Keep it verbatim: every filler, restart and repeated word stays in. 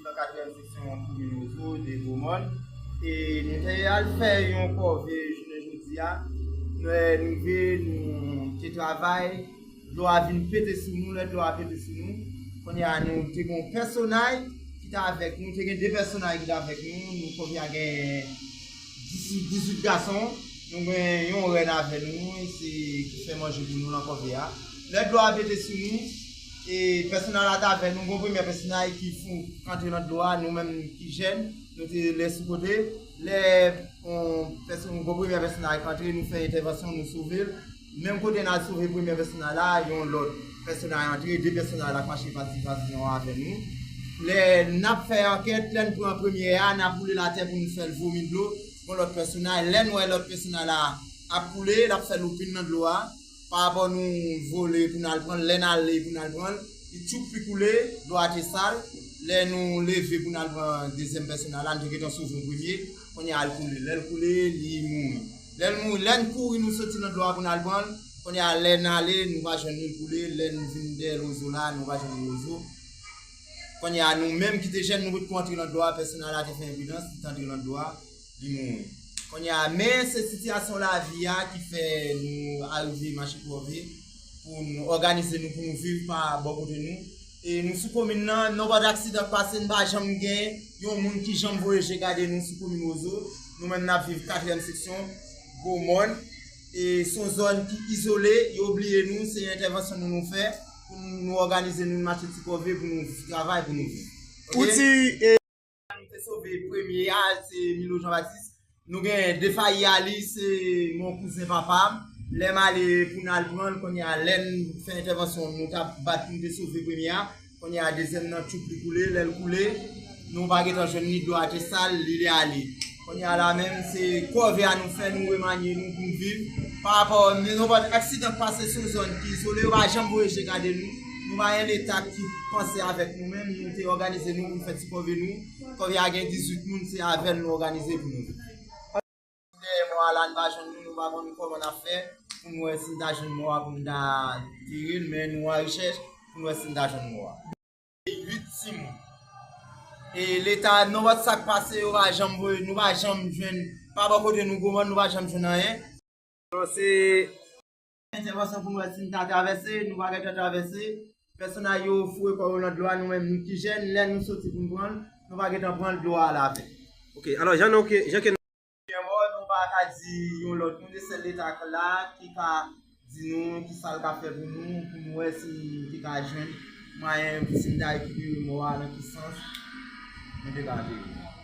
Nan katriyèm seksyon komin Wozo de Gwomòn. E nou te al fè yon kòve jounen jodi a. Nou rive, nou te travay, dlo a vin pete sou nou, lè dlo a pete sou nou. Kounye a, nou te gen yon pèsonay ki te avèk nou, te gen de pèsonay ki te avèk nou, nou kòve a gen dis, dizuit gason, nou gen yon rèn avè nou, se ki fè manje pou nou nan kòve a. Lè dlo a pete sou nou, e pèsonay la t avè nou, gon premyè pèsonay ki fout antre nan dlo a, nou menm ki jèn, nou te lè sou kote. Lè yon pèsonn, gon premyè pèsonay k antre, nou fè entèvansyon, nou sove l. Menm kote n al sove premyè pèsonay la, yon lòt pèsonay antre, de pèsonay la k mache pati pati yon avè nou. Lè n ap fè ankèt, lè n pran premyè a, n ap woule l atè pou n fè l vomi dlo. Yon lòt pèsonay, lè n wè lòt pèsonay la ap koule, l ap fè loupin nan dlo a. Pa rapò nou vole pou n al pran l, lè n ale pou n al pran l, li tchoup li koule, dlo a te sal. Lè nou leve pou n al pran dezyèm pèsonay la, nou te gentan sove yon premye, kounye a l koule. Lè l koule, li mouri. Lè l mouri, lè n kouri, nou soti nan dlo a pou n al pran l. Kounye a, lè n ale, nou pa jwenn li, l koule. Lè n vin dèyè Wozo la, nou pa jwenn Wozo. Kounye a, nou menm ki te jèn, nou potko antre nan dlo a, pèsonay la te fè enpridans, li t antre nan dlo a, li mouri. Kounye a, men se sitiyasyon lavi a ki fè nou arive mache twò ve pou nou òganize nou, pou nou viv pa bò kote nou. E nou sou komin nan, nenpòt aksidan k pase, n pa janm gen yon moun ki janm voye je gade nou sou komin Wozo. Nou menm n ap viv katriyèm seksyon, Gwomòn. E se yon zòn ki izole, yo bliye nou, se entèvansyon nou nou fè pou nou, nou òganize nou, mache ti kòve pou nou travay, pou nou viv. Oke? Ou di, e, nou te sove premye a, se Milo Jean Baptiste. Nou gen de fayi a li, se yon kouzen papa m. Lè m ale pou n al pran l, kounye a, lè n fè entèvansyon, nou t ap bat pou n te sove premye a. Kounye a, dezyèm nan tchoup li koule, lè l koule, nou pa gentan jwenn li, dlo a te sal, li, li ale. Kounye a la menm, se kòve a nou fè, nou remanye nou pou n viv. Pa rapò, nenpòt aksidan k pase sou zòn ki izole, yo pa janm voye je gade nou. Nou pa gen Leta ki panse avèk nou menm, nou te òganize nou pou n fè ti kòve nou. Kòve a gen dizuit moun, se avè l nou òganize pou nou viv. Dèyè mò a la, n pa jwenn nou, nou pa konn kòman n ap fè pou n wè si n ta jwenn mò a pou n ta antere l, men nou an rechèch pou n wè si n ta jwenn mò a. Uit timoun. E Leta, nenpòt sa k pase, yo pa janm voye, nou pa janm jwenn, pa bò kote nou, Gwomòn, nou pa janm jwenn anyen. Alò, se entèvansyon pou n wè si n ta travèse, nou pa gentan travèse. Pèsonay yo foure kò yo nan dlo a, nou menm nou ki jèn, lè nou soti pou n pran l, nou pa gentan pran l, dlo a ale avè l. Ok, alò, jan nou ke, jan ke Premye mò, nou pa ka di yon lòt moun, e sèl Leta k la ki ka di nou ki sa l ka fè pou nou, pou nou wè si nou te ka jwenn mwayen pou si n ta rekipere mò a, nan ki sans nou te ka antere.